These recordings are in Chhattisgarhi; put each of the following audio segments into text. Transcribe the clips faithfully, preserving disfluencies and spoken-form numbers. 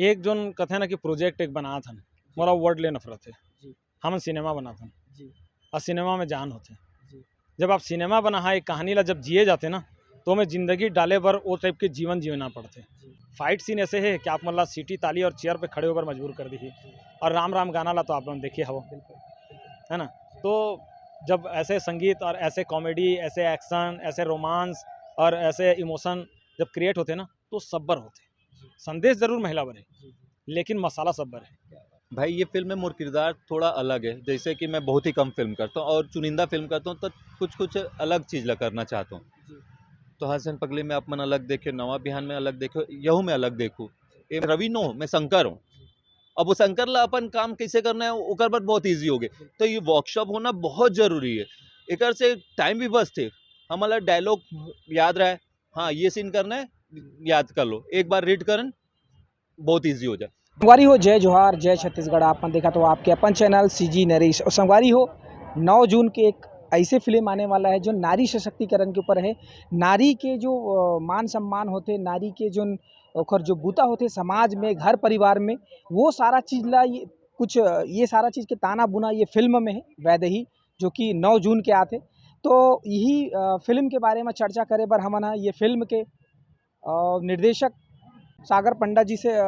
एक जोन कथे ना कि प्रोजेक्ट एक बनात हन, मोला वर्ड ले नफरत हे। जी। हमन सिनेमा बनात हन। जी। अउ सिनेमा में जान होथे। जी। जब आप सिनेमा बनाहा, एक कहानी ला जब जिए जाते ना, तो ओमे जिंदगी डाले बर वो टाइप के जीवन जीना पड़थे। जी। फाइट सीन ऐसे हे कि आप मन ला सीटी, ताली और चेयर पे खड़े होबर मजबूर कर दिही। जी। और राम राम गाना ला तो आप मन देखे हवो, बिल्कुल, बिल्कुल। है ना? जी। तो जब ऐसे संगीत और ऐसे कॉमेडी, ऐसे एक्शन, ऐसे रोमांस और ऐसे इमोशन जब क्रिएट होथे ना, तो सब्बर होथे। जी। संदेश जरूर महिला बर हे, जी, जी। लेकिन मसाला सब्बर हे। क्या बात। भाई, ये फिल्म में मोर किरदार थोड़ा अलग है। जैसे कि मैं बहुत ही कम फिल्म करता हूँ और चुनिंदा फिल्म करता हूँ, तो कुछ कुछ अलग चीज़ ला करना चाहता हूँ। जी। तो हसन पगली में आप मन अलग देखे, नवा बिहान में अलग देखे, यहू में अलग देखू। ये रवि नो, मैं शंकर हूँ। जी। अब वो शंकर ला अपन काम कैसे करना है, ओकर बर बहुत ईजी हो गए। तो ये वर्कशॉप होना बहुत ज़रूरी है। एकर से टाइम भी बचते, हमारा डायलॉग याद रहे, हाँ, ये सीन करना है, याद कर लो, एक बार रीड करन, बहुत ईजी हो जाए। संगवारी हो, जय जोहार, जय छत्तीसगढ़। आप मन देखत हो आपके अपन चैनल सीजी नरेश। और संगवारी हो, नौ जून के एक ऐसे फिल्म आने वाला है जो नारी सशक्तिकरण के ऊपर है। नारी के जो, अ, मान सम्मान होथे, नारी के जो, ओकर जो बूता होथे समाज में, घर परिवार में, वो सारा चीज ला ये कुछ, अ, ये सारा चीज के ताना बुना ये फिल्म में है, वैदेही, जो कि नौ जून के आथे। तो यही, अ, फिल्म के बारे में चर्चा करे बर हमन ह ये फिल्म के अ, निर्देशक सागर पंडा जी से, अ,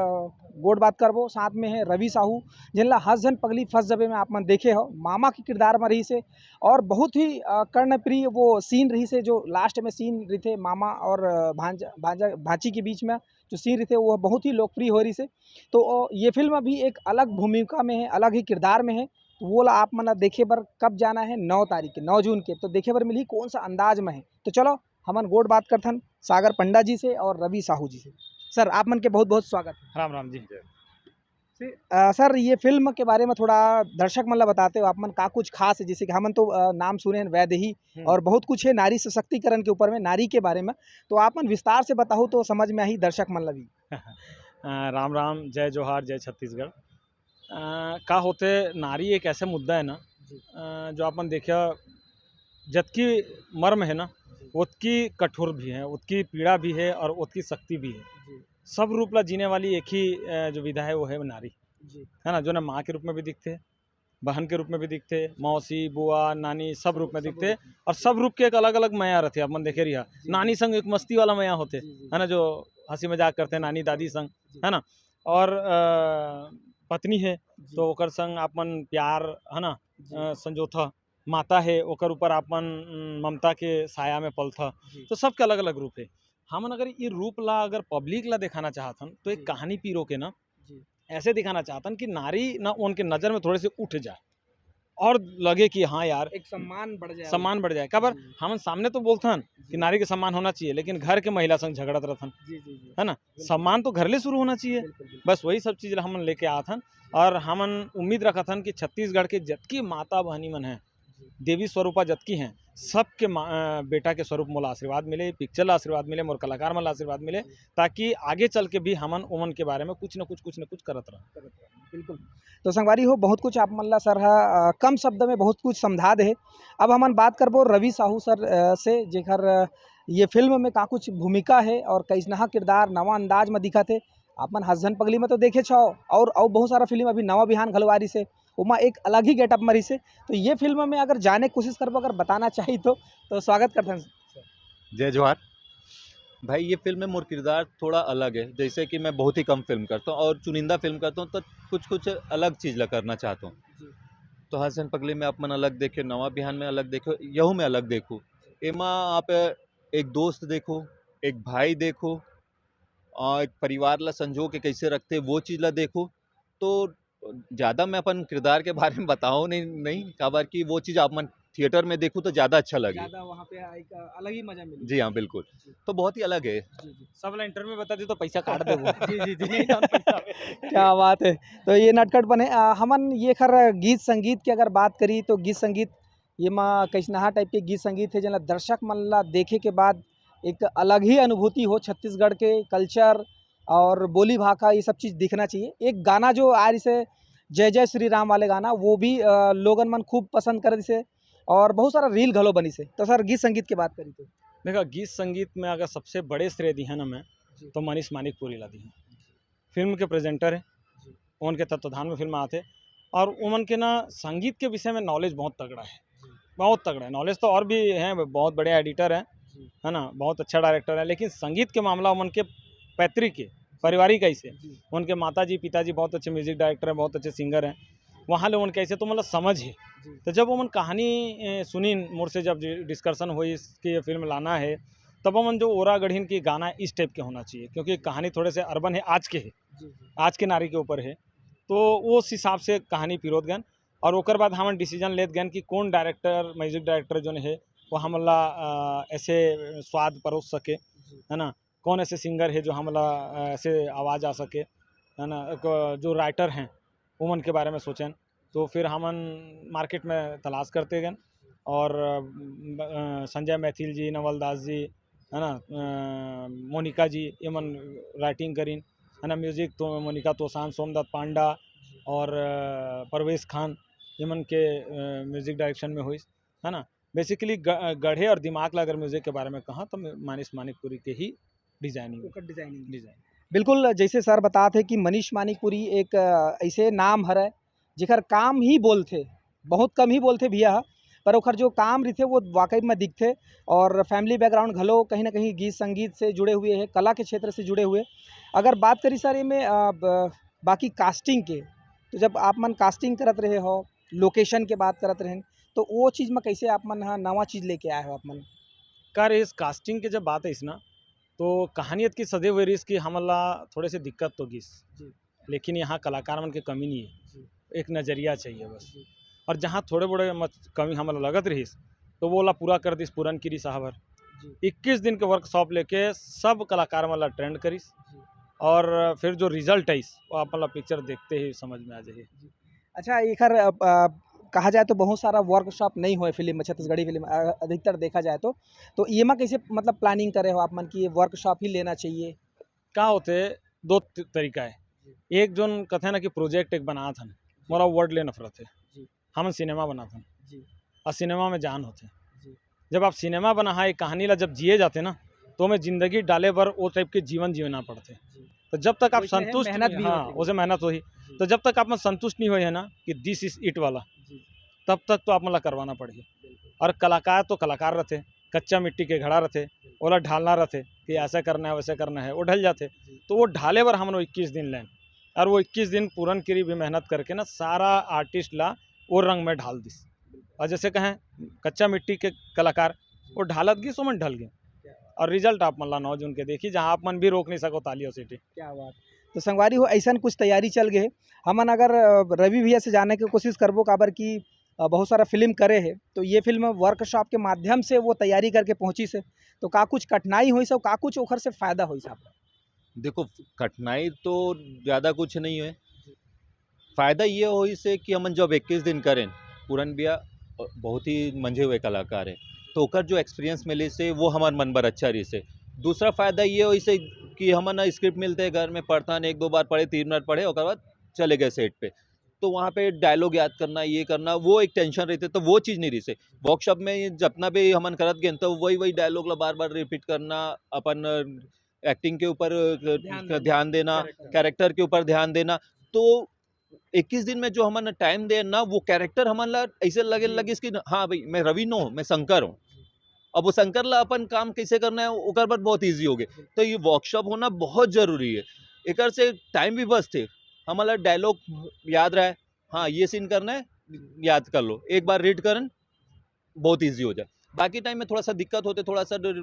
गोठ बात करबो। साथ में है रवि साहू, जिनला हस झन पगली फस जबे में आप मन देखे हो, मामा के किरदार में रहिस हे। और बहुत ही, अ, कर्णप्रिय वो सीन रहिस हे, जो लास्ट में सीन रहिथे मामा और, अ, भांजा, भांजा, भांची के बीच में जो सीन रहिथे, वो बहुत ही लोकप्रिय हो रहिस हे। तो, अ, ये फिल्म अभी एक अलग भूमिका में है, अलग ही किरदार में है। तो वो ला आप मन ला देखे बर कब जाना है? नौ तारीख के, नौ जून के। तो देखे बर मिलही कौन सा अंदाज में है। तो चलो, हमन गोठ बात करथन सागर पंडा जी से और रवि साहू जी से। सर, आप मन के बहुत-बहुत स्वागत हे। राम राम जी। से, अ, सर, ये फिल्म के बारे में थोड़ा दर्शक मन ला बताते हो, आप मन का कुछ खास है? जैसे कि हमन तो, अ, नाम सुने हैं वैदेही हम्म। और बहुत कुछ है नारी सशक्तिकरण के ऊपर में, नारी के बारे में, तो आप मन विस्तार से बताओ तो समझ में आही दर्शक मन ला भी। अ, राम राम, जय जोहार, जय छत्तीसगढ़। अ, का होथे, नारी एक ऐसे मुद्दा है ना, जी। अ, जो आप मन देखिया, जतकी मर्म है ना, जी। ओतकी कठोर भी है, ओतकी पीड़ा भी है और ओतकी शक्ति भी है। जी। सब रूप ला जीने वाली एक ही, अ, जो विधा है, वो है नारी। जी। है ना, जो ना माँ के रूप में भी दिखथे, बहन के रूप में भी दिखथे, मौसी, बुआ, नानी, सब सब, रूप में सब दिखथे। रूप में। और सब रूप के एक अलग-अलग मया रथे, आप मन देखे रहिया। जी, नानी जी। संग एक मस्ती वाला मया होथे, जी, जी, है ना, जी। जो हंसी मजाक करथे नानी दादी संग, जी। है ना? और, अ, पत्नी है, जी। तो ओकर संग आप मन प्यार, है ना, जी। अ, संजोथा, माता है, ओकर ऊपर आप मन, उम, ममता के साया में पलथा। जी। तो सबके अलग-अलग रूप है। हमन अगर ये रूप ला, अगर पब्लिक ला दिखाना चाहत हन, तो एक जी। कहानी पीरो के ना, जी। ऐसे दिखाना चाहत हन कि नारी ना उनके नजर में थोड़े से उठ जाए और लगे कि हाँ यार, एक सम्मान बढ़ जाए। सम्मान बढ़ जाए। काबर जी। हमन सामने तो बोलथन कि जी। नारी के सम्मान होना चाहिए, लेकिन घर के महिला संग झगड़त रहथन, जी, जी, जी। है ना? बिल्कुल। सम्मान तो घर ले शुरू होना चाहिए। बिल्कुल, बिल्कुल। बस वही सब चीज ला हमन लेके आत हन और हमन उम्मीद रखत हन कि छत्तीसगढ़ के जतकी माता बहनी मन हैं, जी। देवी स्वरूपा जतकी हैं, जी। सबके मा-, अ, बेटा के स्वरूप मोला आशीर्वाद मिले, पिक्चर ला आशीर्वाद मिले, मोर कलाकार मन ला आशीर्वाद मिले, जी। ताकि आगे चल के भी हमन ओमन के बारे में कुछ न कुछ, कुछ न कुछ करत रहन। करत रहन, बिल्कुल। तो संगवारी हो, बहुत कुछ आप मन ला सर ह, अ, कम शब्द में बहुत कुछ समझा दे हे। अब हमन बात करबो रवि साहू सर, अ, से, जेकर, अ, ये फिल्म में का कुछ भूमिका है और कइसनहा किरदार नवा अंदाज में दिखत हे। आप मन हस झन पगली में तो देखे छव और, और बहुत सारा फिल्म अभी नवा बिहान घलो आ रहिस हे, ओमा एक अलग ही गेटअप म रहिस हे। तो ये फिल्म में अगर जाने के कोशिश करबो, अगर बताना चाही तो, तो स्वागत करथन। जय जोहार। भाई, ये फिल्म में मोर किरदार थोड़ा अलग है, जैसे कि मैं बहुत ही कम फिल्म करता हूँ और चुनिंदा फिल्म करता हूँ, तो कुछ-कुछ अलग चीज़ ला करना चाहता हूँ। जी। तो हस झन पगली में आप मन अलग देखे, नवा बिहान में अलग देखे, यहू में अलग देखू। एमा आप एक दोस्त देखू, एक भाई देखू, अ, एक परिवार ला संजो के कैसे रखते, वो चीज़ ला देखू। तो ज़्यादा मैं अपन किरदार के बारे में बताओ नहीं, नहीं, काबर कि वो चीज़ आप मन थिएटर में देखू तो ज़्यादा अच्छा लगे। ज़्यादा वहाँ पे एक अलग ही मज़ा मिले। जी हाँ, बिल्कुल। जी। तो बहुत ही अलग है। जी, जी। सब ला इंटरव्यू में बता दे तो पैसा काट देबो। जी, जी, जी। नहीं, हम पैसा क्या बात है। तो ये नटखटपन है। अ, हमन ये खर गीत संगीत की अगर बात करी तो गीत संगीत ये मा कइसनहा टाइप के गीत संगीत हे, जेन ला दर्शक मन ला देखे के बाद एक अलग ही अनुभूति हो। छत्तीसगढ़ के कल्चर और बोली भाखा, ये सब चीज़ दिखना चाहिए। एक गाना जो आ रहिस हे, जय जय श्री राम वाले गाना, वो भी, अ, लोगन मन खूब पसंद कर दिस हे और बहुत सारा रील घलो बनिस हे। तो सर, गीत संगीत के बात करी तो? देखा, गीत संगीत में अगर सबसे बड़े श्रेय दिहे ना मैं, जी। तो मनीष मानिकपुरी ला दिहे। फिल्म के प्रेजेंटर हे, उनके तत्वाधान में फिल्म आथे। और उमन के ना संगीत के विषय में नॉलेज बहुत तगड़ा है, बहुत तगड़ा है। नॉलेज तो और भी हैं, बहुत बड़े एडिटर हैं, है ना, बहुत अच्छा डायरेक्टर है, लेकिन संगीत के मामला उमन के पैतृक है, पारिवारिक ऐसे। उनके माता जी, पिताजी बहुत अच्छे म्यूजिक डायरेक्टर हैं, बहुत अच्छे सिंगर हैं। वहाँ ले उनके ऐसे तो मतलब समझ है। तो जब उमन कहानी सुनीन मोर से, जब डिस्कशन हुई कि ये फिल्म लाना है, तब उमन जो ओरा गढ़िन की गाना इस टाइप के होना चाहिए, क्योंकि कहानी थोड़े से अर्बन है, आज के है, आज के नारी के ऊपर है। तो उस हिसाब से कहानी पिरोत गन। और ओकर बाद हमन डिसीजन लेत गन कि कौन डायरेक्टर, म्यूजिक डायरेक्टर जोन है, वो हमन ला ऐसे स्वाद परोस सके, है ना। कौन ऐसे सिंगर है जो हमन ला ऐसे आवाज़ आ सके, है ना। एक जो राइटर हैं, उमन के बारे में सोचेन। तो फिर हमन मार्केट में तलाश करते गन और संजय मैथिल जी, नवल दास जी, है ना, मोनिका जी, एमन राइटिंग करिन, है ना। म्यूजिक तो मोनिका तोसान, सोमदत्त पांडा और परवेज खान, एमन के म्यूजिक डायरेक्शन में हुई, है ना। बेसिकली गढ़े और दिमाग ला अगर म्यूजिक के बारे में कहा तो मानिश मानिकपुरी के ही डिजाइनिंग, ओकर डिजाइनिंग। डिजाइन। बिल्कुल, जैसे सर बतात हे कि मनीष मानिकपुरी एक ऐसे नाम हरे जेकर काम ही बोलथे, बहुत कम ही बोलथे भैया, पर ओकर जो काम रहिथे वो वाकई में दिखथे। और फैमिली बैकग्राउंड घलो कहीं ना कहीं गीत संगीत से जुड़े हुए है, कला के क्षेत्र से जुड़े हुए। अगर बात करी सर ये में बाकी कास्टिंग के, तो जब आप मन कास्टिंग करत रहे हो, लोकेशन के बात करत रहेन, तो वो चीज़ में कैसे आप मन ह नवा चीज़ लेके आए हो आप मन? का रे, इस कास्टिंग के जब बात आइस ना, तो कहानियत की सदैव हुए रहिस कि हमन ला थोड़े से दिक्कत तो गिस, लेकिन यहाँ कलाकार मन के कमी नहीं है, एक नज़रिया चाहिए बस। और जहाँ थोड़े बड़े कमी हमन ला लगत रहिस, तो वो ला पूरा कर दिस पूरन किरी साहब हर। इक्कीस दिन के वर्कशॉप लेके सब कलाकार मन ला ट्रेंड करिस, और फिर जो रिजल्ट आइस, वो आप मन ला पिक्चर देखते ही समझ में आ जाही। अच्छा, एकर कहा जाए तो बहुत सारा वर्कशॉप नहीं होए फिल्म में, छत्तीसगढ़ी फिल्म अधिकतर देखा जाए तो, तो एमा कैसे मतलब प्लानिंग करे हो आप मन कि ये वर्कशॉप ही लेना चाहिए? का होथे, दो तरीका है। एक जोन कथे ना कि प्रोजेक्ट एक बनात हन, मोला वर्ड ले नफरत है, हमन सिनेमा बनात हन, और सिनेमा में जान होथे। जब आप सिनेमा बनाहा, एक कहानी ला जब जिए जाते ना, तो ओमे जिंदगी डाले बर वो टाइप के जीवन जीना पड़थे। तो जब तक आप संतुष्ट मेहनत भी हाँ, होथे। ओसे मेहनत होही। तो जब तक आप मन संतुष्ट नहीं होए है ना कि दिस इज इट वाला, तब तक तो आप मन ला करवाना पड़ही। और कलाकार तो कलाकार रथे, कच्चा मिट्टी के घड़ा रथे, ओला ढालना रथे कि ऐसा करना है, वैसा करना है, वो ढल जाथे। तो वो ढाले बर हमन वो इक्कीस दिन लेन, और वो इक्कीस दिन पूरन किरी भी मेहनत करके ना सारा आर्टिस्ट ला वो रंग में ढाल दिस। और जैसे कहें कच्चा मिट्टी के कलाकार, वो ढालत गिस, ओमन ढल गे। और रिजल्ट आप मन ला नौ जून के देखी, जहाँ आप मन भी रोक नहीं सको ताली और सीटी। क्या बात। तो संगवारी हो, ऐसा कुछ तैयारी चल गए। हमन अगर रवि भैया से जाने की कोशिश करबो, काबर कि बहुत सारा फिल्म करे है, तो ये फिल्म वर्कशॉप के माध्यम से वो तैयारी करके पहुँचिस हे, तो का कुछ कठिनाई होइस और का कुछ ओखर से फायदा होइस आप? देखो, कठिनाई तो ज़्यादा कुछ नहीं है। फ़ायदा ये होइस हे कि हमन जब इक्कीस दिन करेन, पूरन भैया बहुत ही मंझे हुए कलाकार है, तो ओकर जो एक्सपीरियंस मिलिस हे वो हमर मन बर अच्छा रहिस हे। दूसरा फ़ायदा ये होइस हे कि हमन स्क्रिप्ट मिलथे, घर में पढ़थन, एक दो बार पढ़े, तीन बार पढ़े, ओकर बाद चले गए सेट पे। तो वहाँ पे डायलॉग याद करना, ये करना, वो एक टेंशन रहिथे, तो वो चीज़ नहीं रहिस हे। वर्कशॉप में जितना भी हमन करत गेन, तो वही वही डायलॉग ला बार बार रिपीट करना, अपन एक्टिंग के ऊपर ध्यान देना, कैरेक्टर के ऊपर ध्यान देना। तो इक्कीस दिन में जो हमन टाइम देन ना, वो कैरेक्टर हमन ला ऐसे लगे लगिस कि हाँ भाई, मैं रवि नो, मैं शंकर हूँ। अब वो शंकर ला अपन काम कैसे करना है, ओकर बर बहुत ईजी हो गए। तो ये वर्कशॉप होना बहुत जरूरी है। एकर से टाइम भी बचथे, हमन ला डायलॉग याद रहे, हाँ, ये सीन करना है, याद कर लो, एक बार रीड करन, बहुत ईजी हो जाए। बाकी टाइम में थोड़ा सा दिक्कत होते, थोड़ा सा डर,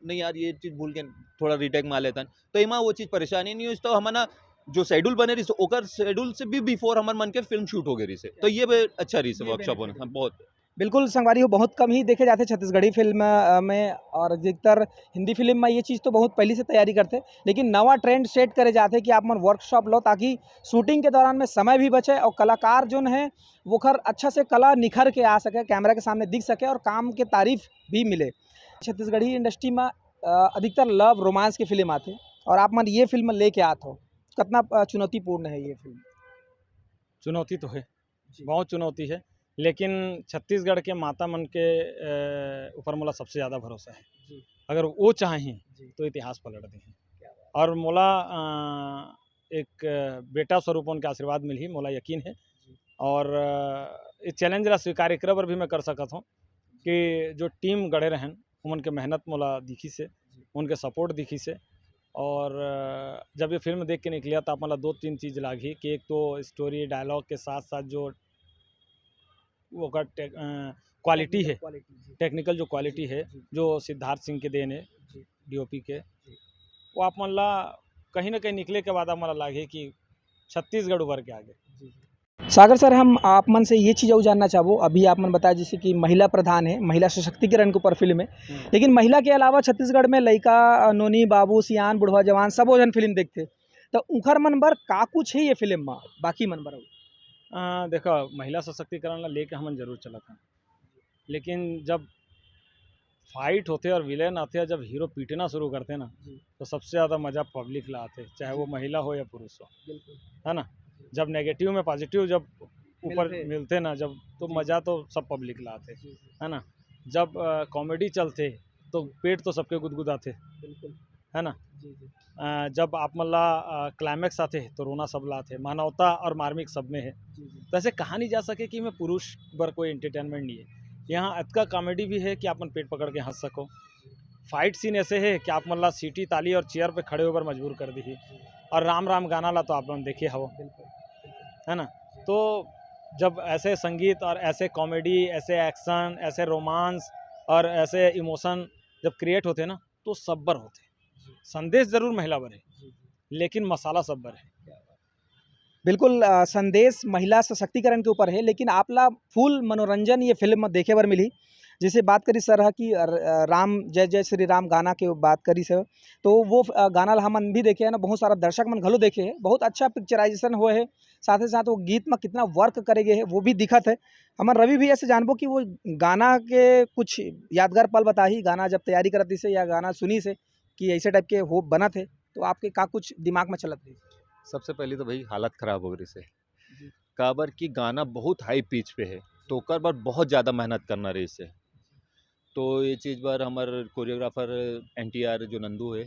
नहीं यार, ये चीज़ भूल के थोड़ा रीटेक मार लेता है, तो एमा वो चीज़ परेशानी नहीं हो। तो हमन जो शेड्यूल बने रहिस, ओकर शेड्यूल से भी बिफोर हमर मन के फिल्म शूट हो गए रहिस, तो ये भी अच्छा रहिस वर्कशॉप होना। हाँ, बहुत। बिल्कुल संगवारी हो, बहुत कम ही देखे जाते छत्तीसगढ़ी फिल्म में, और अधिकतर हिंदी फिल्म में ये चीज़ तो बहुत पहले से तैयारी करते, लेकिन नवा ट्रेंड सेट करे जाते कि आप मन वर्कशॉप लो, ताकि शूटिंग के दौरान में समय भी बचे और कलाकार जो है वो खर अच्छा से कला निखर के आ सके, कैमरा के सामने दिख सके और काम के तारीफ भी मिले। छत्तीसगढ़ी इंडस्ट्री में अधिकतर लव रोमांस की फिल्म आते और आप मन ये फिल्म लेके आत हो, कितना चुनौतीपूर्ण है ये फिल्म? चुनौती तो है, बहुत चुनौती है, लेकिन छत्तीसगढ़ के माता मन के ऊपर मोला सबसे ज़्यादा भरोसा है। अगर वो चाहें तो इतिहास पलट दें। और मोला एक, अ, बेटा स्वरूप उनके आशीर्वाद मिलही, मोला यकीन हे। और, अ, ये चैलेंज ला स्वीकार एकरे बर भी मैं कर सकत हूँ कि जो टीम गढ़े रहन, उमन के मेहनत मोला दिखिस हे, उनके सपोर्ट दिखिस हे। और, अ, जब ये फिल्म देख के निकलिया, तो आप मन ला दो तीन चीज लागही कि एक तो स्टोरी, डायलॉग के साथ-साथ जो ओकर टे-, अ, क्वालिटी हे, क्वालिटी, जी। टेक्निकल जो क्वालिटी जी, हे, जी। जो सिद्धार्थ सिंह के देन हे, जी। डीओपी के, जी। वो आप मन ला कहीं ना कहीं निकले के बाद आप मन ला लागही कि छत्तीसगढ़ उभर के आगे। जी, जी। सागर सर, हम आप मन से ये चीज़ अउ जानना चाहबो, अभी आप मन बताया जैसे कि महिला प्रधान है, महिला सशक्तिकरण के ऊपर फिल्म है, हम्म। लेकिन महिला के अलावा छत्तीसगढ़ में लइका, अ, नोनी, बाबू, सियान, बुढ़वा, जवान, सबो झन फिल्म देखथे, तो उखर मन बर का कुछ है ये फिल्म में, बाकी मन बर? अ, देखो, महिला सशक्तिकरण ला लेके हमन जरूर चलत हन, लेकिन जब फाइट होथे और विलेन आथे और जब हीरो पीटना शुरू करथे ना, जी। तो सबसे ज्यादा मजा पब्लिक ला आथे, चाहे वो जी। महिला हो या पुरुष हो, बिल्कुल। है ना? जी। जब नेगेटिव में पॉजिटिव जब ऊपर मिलथे। मिलथे ना, जब, तो जी। मजा तो सब पब्लिक ला आथे, जी, जी। है ना? जब, अ, कॉमेडी चलथे, तो पेट तो सबके गुदगुदाथे, बिल्कुल। है ना? जी, जी। अ, जब आप मन ला, अ, क्लाइमैक्स आथे, तो रोना सब ला आथे, मानवता और मार्मिक सब में है। जी, जी। तो ऐसे कहा नहीं जा सके कि मैं पुरुष बर कोई एंटरटेनमेंट नहीं है। यहाँ अतका कॉमेडी भी है कि आप मन पेट पकड़ के हंस सको। फाइट सीन ऐसे है कि आप मन ला सीटी, ताली और चेयर पे खड़े होकर मजबूर कर दी। और राम राम गाना ला तो आप मन देखे हवो, बिल्कुल, बिल्कुल। है ना? तो जब ऐसे संगीत और ऐसे कॉमेडी, ऐसे एक्शन, ऐसे रोमांस और ऐसे इमोशन जब क्रिएट होथे ना, तो सब बर होथे। जी। संदेश जरूर महिला बर हे, जी, जी। लेकिन मसाला सब बर हे। क्या बात। बिल्कुल, अ, संदेश महिला सशक्तिकरण के ऊपर है, लेकिन आप ला फुल मनोरंजन ये फिल्म देखे बर मिली। जैसे बात करी सर ह कि, अ, अ, राम, जय जय श्री राम गाना के बात करी सर, तो वो, अ, गाना ला हमन भी देखे हैं ना, बहुत सारा दर्शक मन घलो देखे हैं, बहुत अच्छा पिक्चराइजेशन हुए है। साथ ही साथ वो गीत में कितना वर्क करे गए है, वो भी दिखत है। हमन रवि भैया से जानबो कि वो गाना के कुछ यादगार पल बताही, गाना जब तैयारी करत रहिस हे या गाना सुनिस हे कि ऐसे टाइप के हो बनत हे, तो आपके का कुछ दिमाग में चलत रहिस? सबसे पहले तो भाई हालत खराब हो रहिस हे। जी। काबर कि गाना बहुत हाई पिच पे हे, तो ओकर बर बहुत ज़्यादा मेहनत करना रहिस हे। तो ये चीज़ बर हमर कोरियोग्राफर एनटीआर जो नंदू हे,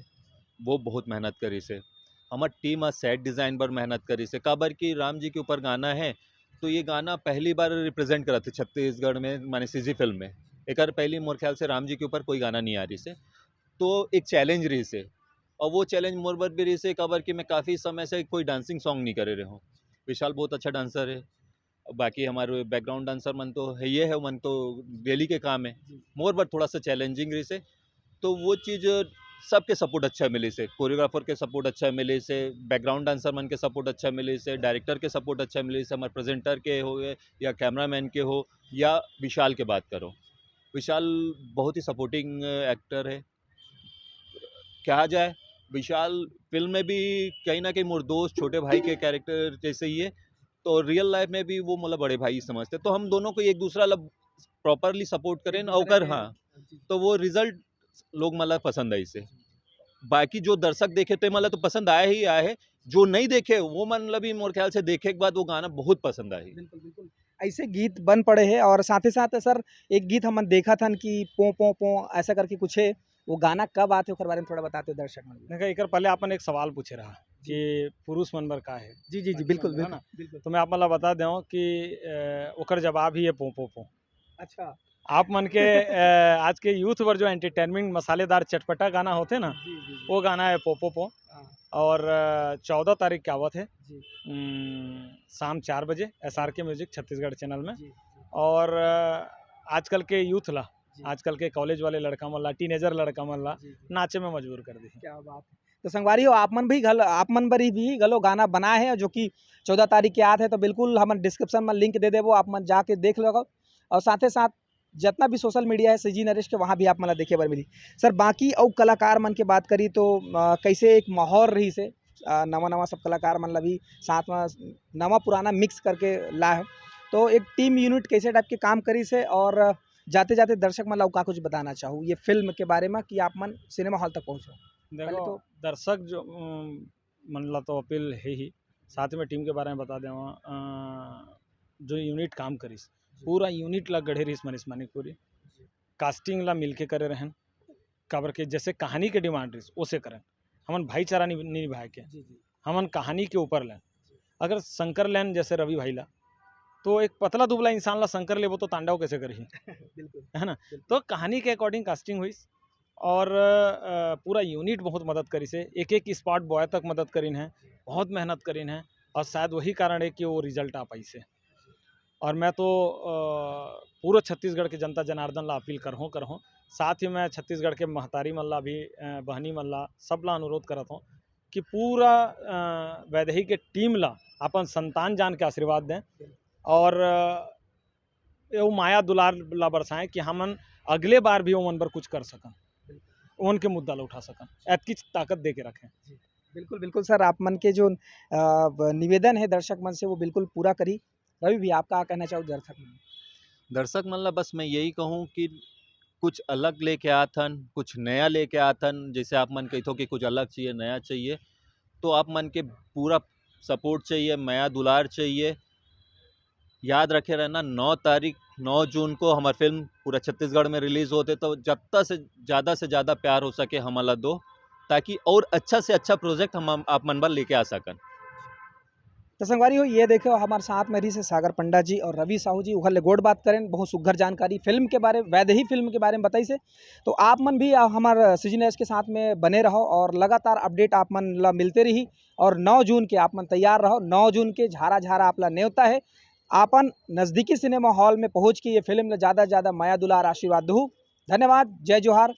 वो बहुत मेहनत करिस हे। हमर टीम ह सेट डिज़ाइन बर मेहनत करिस हे, काबर कि राम जी के ऊपर गाना हे, तो ये गाना पहली बार रिप्रेजेंट करत हे छत्तीसगढ़ में, माने सीजी फिल्म में। एकर पहली मोर ख्याल से राम जी के ऊपर कोई गाना नहीं आ रहिस हे, तो एक चैलेंज रहिस हे। और वो चैलेंज मोर बर भी रहिस हे, काबर कि मैं काफ़ी समय से कोई डांसिंग सॉन्ग नहीं करे रहे हूँ। विशाल बहुत अच्छा डांसर हे, बाकी हमारे बैकग्राउंड डांसर मन तो है, ये है, मन तो डेली के काम है। जी। मोर बर थोड़ा सा चैलेंजिंग रहिस हे, तो वो चीज़ सबके सपोर्ट अच्छा मिलिस हे, कोरियोग्राफर के सपोर्ट अच्छा मिलिस हे, बैकग्राउंड डांसर मन के सपोर्ट अच्छा मिलिस हे, डायरेक्टर के सपोर्ट अच्छा मिलिस हे, हमारे प्रेजेंटर के हो गए या कैमरामैन के हो या विशाल के बात करो, विशाल बहुत ही सपोर्टिंग एक्टर है। कहा जाए, विशाल फिल्म में भी कहीं ना कहीं मोर दोस्त, छोटे भाई के कैरेक्टर जैसे ही है, तो रियल लाइफ में भी वो मोला बड़े भाई समझते। तो हम दोनों को एक दूसरा ला प्रॉपरली सपोर्ट करें ना, ओकर, हाँ, तो वो रिजल्ट लोग मला पसंद आइस हे। बाकी जो दर्शक देखे, ते मला तो पसंद आया ही आया है, जो नहीं देखे, वो मन ला भी मोर ख्याल से देखे के बाद वो गाना बहुत पसंद आही। बिल्कुल, बिल्कुल। ऐसे गीत बन पड़े हैं और साथ ही साथ सर, एक गीत हमन देखत हन कि पों, पों, पों, ऐसा करके कुछ है, वो गाना कब आथे, ओकर बारे में थोड़ा बताते दर्शक मन ला। देखा, एकर पहले आपन एक सवाल पूछे रहा जी। कि पुरुष मन बर का है, जी, जी, जी, बाकी बिल्कुल, मन बर, है बिल्कुल, ना? बिल्कुल। तो मैं आप मन ला बता देवं कि, अ, ओकर जवाब ही है पों, पों, पों। अच्छा। आप मन के, अ, आज के यूथ बर जो एंटरटेनमेंट मसालेदार चटपटा गाना होथे ना, जी, जी, जी। वो गाना है पों, पों, पों। हाँ। और, अ, चौदह तारीख के आवत हे, जी। उम, शाम चार बजे एसआरके म्यूजिक छत्तीसगढ़ चैनल में। जी, जी। और, अ, आजकल के यूथ ला, जी। आजकल के कॉलेज वाले लड़का मन ला, टीनेजर लड़का मन ला जी, जी। नाचे में मजबूर कर दिही। क्या बात है। तो संगवारी हो, आप मन भी घल-, आप मन बर भी घलो गाना बनाए हे, जो कि चौदह तारीख के आत हे, तो बिल्कुल हमन डिस्क्रिप्शन में लिंक दे देबो, आप मन जाके देख लो। और साथे साथ जितना भी सोशल मीडिया है सीजी नरेश के, वहाँ भी आप मन ला देखे बर मिली। सर, बाकी अउ कलाकार मन के बात करी तो, अ, कैसे एक माहौल रहिस हे, अ, नवा नवा सब कलाकार मन ला भी साथ में नवा पुराना मिक्स करके ला है, तो एक टीम यूनिट कैसे टाइप के काम करिस हे और जाते जाते दर्शक मन ला अउ का कुछ बताना चाहू ये फिल्म के बारे में कि आप मन सिनेमा हॉल तक पहुँचो? पहले देखो, तो दर्शक जो, अम, मन ला तो अपील है ही, साथ में टीम के बारे में बता देवं, अ, जो यूनिट काम करिस, जी। पूरा यूनिट ला गढ़े रहिस मनीष मणिपुरी। जी। कास्टिंग ला मिलके करे रहन, काबर के जैसे कहानी के डिमांड रहिस, ओसे करन। हमन भाईचारा नि-, नि-, निभाए के। जी, जी। हमन कहानी के ऊपर लेन। अगर शंकर लेन जैसे रवि भाई ला, तो एक पतला दुबला इंसान ला शंकर लेबो तो तांडव कैसे करही? बिल्कुल। है ना? तो कहानी के अकॉर्डिंग कास्टिंग हुई और अ, पूरा यूनिट बहुत मदद करिस हे, एक एक स्पॉट बॉय तक मदद करिन है, बहुत मेहनत करिन है और शायद वही कारण है कि वो रिजल्ट आ पाइस हे। और मैं तो अ, पूरा छत्तीसगढ़ के जनता जनार्दन ला अपील करहूँ करहूँ, साथ ही मैं छत्तीसगढ़ के महतारी मन ला भी, अ, बहनी मन ला, सब ला अनुरोध करत हूँ कि पूरा अ, वैदेही के टीम ला अपन संतान जान के आशीर्वाद दें और अ, वो माया दुलार ला बरसाएं कि हमन अगले बार भी ओमन बर कुछ कर सकन, ओमन के मुद्दा ला उठा सकन, एतकी ताकत दे के रखें। बिल्कुल बिल्कुल सर, आप मन के जो अ, ब- निवेदन है दर्शक मन से, वो बिल्कुल पूरा करी। रवि भी, आप का कहना चाहो दर्शक मन? दर्शक मन ला बस मैं यही कहूँ कि कुछ अलग लेके आथन, कुछ नया लेके आथन। जैसे आप मन कहिथो कि कुछ अलग चाहिए, नया चाहिए, तो आप मन के पूरा सपोर्ट चाहिए, मया दुलार चाहिए। याद रखे रहना, नौ तारीख, नौ जून को हमारी फिल्म पूरा छत्तीसगढ़ में रिलीज होते, तो जत्ता से ज़्यादा से ज़्यादा प्यार हो सके हमला दो, ताकि और अच्छा से अच्छा प्रोजेक्ट हम आप मन बर लेके आ सकन। तो संगवारी हो, ये देखो हमारे साथ में रहिस हे सागर पंडा जी और रवि साहू जी, उहर ले गोठ बात करेन, बहुत सुग्घर जानकारी फिल्म के बारे, वैदेही फिल्म के बारे में बताइस हे। तो आप मन भी आ, हमार सीजन एस के साथ में बने रहो और लगातार अपडेट आप मन ला मिलते रही। और नौ जून के आप मन तैयार रहो, नौ जून के झारा झारा आप ला नेवता है। आपन नजदीकी सिनेमा हॉल में पहुंच के ये फिल्म ला ज्यादा से ज्यादा मया दुलार आशीर्वाद दहू। धन्यवाद, जय जोहार।